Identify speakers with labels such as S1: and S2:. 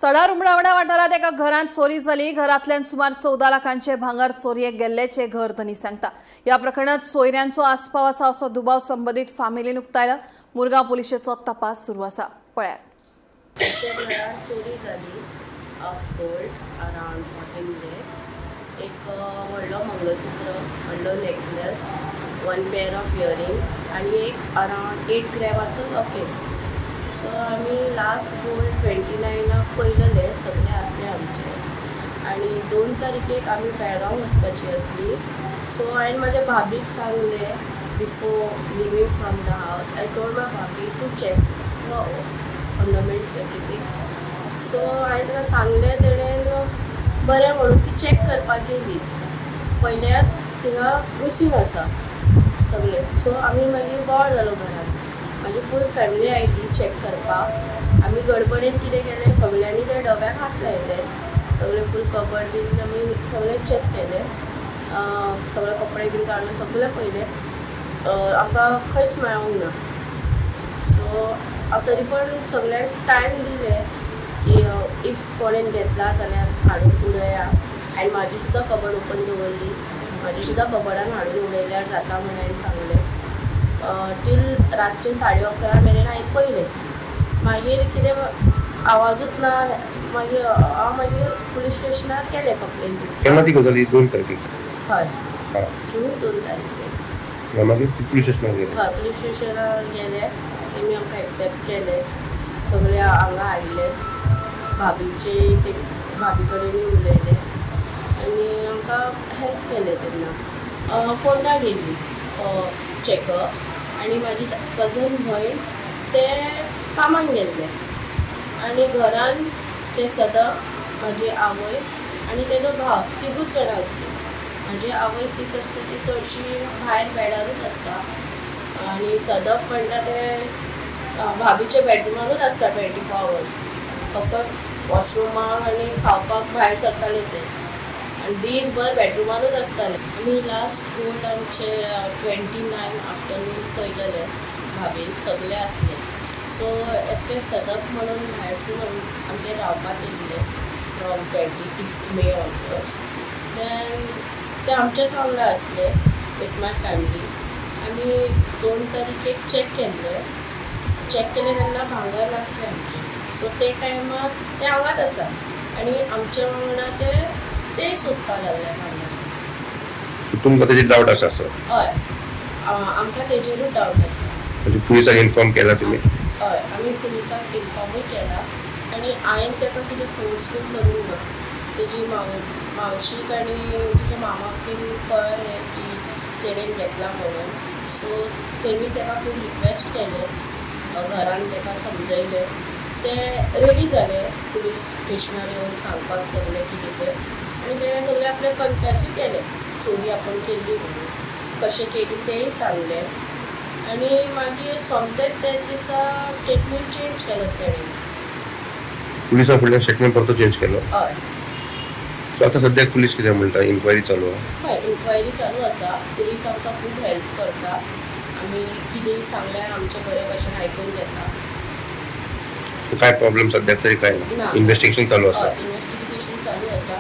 S1: सडार उमळावडा वाठारात एका घरांत चोरी जाली. घरांतल्यान सुमार 14 लाखांचे भांगर चोरयेक गेल्ल्याचे घर धनी सांगता. या प्रकरणात सोयऱ्यांचो आस्पाव आसा असो दुबाव संबंदीत फामिलीन उक्तायला. मुरगांव पुलिशेचो तपास सुरू आसा. पळयात.
S2: आमच्या घरात चोरी जाली of gold around 14 lakhs. एक व्हडलो मंगलसूत्र, व्हडलो necklace, one pair of earrings आनी एक अरावंड 8 ग्रॅमाचो लॉकेट. सो आमी लास्ट गोल्ड 29 नाक पयलेले सगळे आसले आमचे आनी 2 तारखेक आमी बेळगांव वचपाची आसली. सो हांवें म्हाज्या भाभीक सांगलें, before leaving from the house I told my भाभी to check the ornaments, everything. So हांवें ताका सांगलें, तेणेन बरें म्हणून ती चॅक करपाक गेली. पयल्यार थिंगा मिसींग आसा सगळें. सो आमी मागीर बोवाळ जालो घरान. म्हाजी फूल फॅमिली आयली चॅक करपाक. आमी गडबडीन कितें केलें, सगल्यांनी त्या डब्याक हात लायले. सगळे फूल कबड बीन आमी सगळें चॅक केलें. सगळे कपडे बीन काडून सगळें पयलें. आमकां खंयच मेळोंक ना. सो हांव तरी पण सगळ्यांक टायम दिले की if कोणेन घेतला जाल्यार हाडून उडया. आनी म्हाजी सुद्दां कबड ओपन दवरली. म्हाजी सुद्दां कबडान हाडून उडयल्यार जाता म्हण हांवें सांगलें. टील रातचे 11:30 मेरेन हांवें पयलें. मागीर कितें आवाजूच ना. मागीर हांव मागीर पुलीस स्टेशनार गेलें कंप्लेन दिवपाक.
S3: केन्ना ती गजाल ही? 2 तारखेक?
S2: हय.
S3: हां.
S2: जून 2 तारखेक.
S3: मागीर ती पुलीस स्टेशनार गेले?
S2: हय, पुलीस स्टेशनार गेले. तेमी आमकां एक्सेप्ट केले. सगळे हांगा हाडले. भाभीचे ते भाभी कडेनूय उलयले आनी आमकां हेल्प केलें. तेन्ना फोंडा गेली फॉर चॅकअप आनी म्हाजी कजन भयण ते कामाक गेल्ले आनी घरान ते सदफ, म्हाजी आवय आनी तेजो भाव, तिगूच जाणां आसलीं. म्हाजी आवय सीक आसता, ती चडशी भायर बेडारूच आसता आनी सदफ म्हणटा ते भाभीच्या बेडरुमानूच आसता 24 आवर्स. फक्त वॉशरुमाक आनी खावपाक भायर सरताले ते आनी दीसभर बेडरुमानूच आसताले. आमी लास्ट गोल्ड आमचे 29 आफ्टरनून पयलेले. भाभीन सगळे आसले. सो एकटे सदफ म्हणून भायरसून आमगेर रावपाक येयल्ले from 26 May onwards. Then ते आमच्याच वांगडा आसले विथ my family. आमी 2 तारखेक चॅक केल्ले. चॅक केलें तेन्ना भांगर नासलें आमचें. सो ते टायमार ते हांगाच आसा आनी आमच्या वांगडा ते ते सोदपाक लागले भांगर.
S3: तुमकां तेजेर डावट आसा असो?
S2: हय, आमकां तेजेरूच डावट आसा.
S3: म्हणजे पुलिसाक इन्फॉर्म केला तुमी?
S2: हय, आमी पुलिसाक इन्फॉर्मूय केला आनी हांवें ताका कितें फोर्स बीन करूंक ना. तेजी मावशीक आनी तिच्या मामाक बीन कळ्ळें की तेणेन घेतला म्हणून. सो तेमी ताका खूब रिक्वेस्ट केलें. घरान ताका समजयलें. ते रेडी जाले पुलीस स्टेशनार येवन सांगपाक सगळें कितें तें आनी तेणें सगळें आपलें कन्फेसूय केलें, चोरी आपूण केल्ली म्हणून. कशें केली तेंय सांगलें आनी मागीर सोमतेच तेच दिसा स्टेटमेंट चेंज केलो तेणें.
S3: पुलिसां फुडल्यान स्टेटमेंट परतो चेंज केलो?
S2: हय.
S3: सो आतां सद्याक पुलीस कितें म्हणटा? इन्क्वायरी चालू आहा?
S2: हय, इन्क्वायरी चालू आसा. पुलीस आमकां खूब हेल्प करता. आमी कितेंय सांगल्यार आमचें बरे भशेन आयकून घेता.
S3: काय प्रॉब्लेम सद्याक तरी काय ना?
S2: ना.
S3: इन्व्हेस्टिगेशन चालू आसा?
S2: हय, इन्वेस्टिगेशन चालू आसा.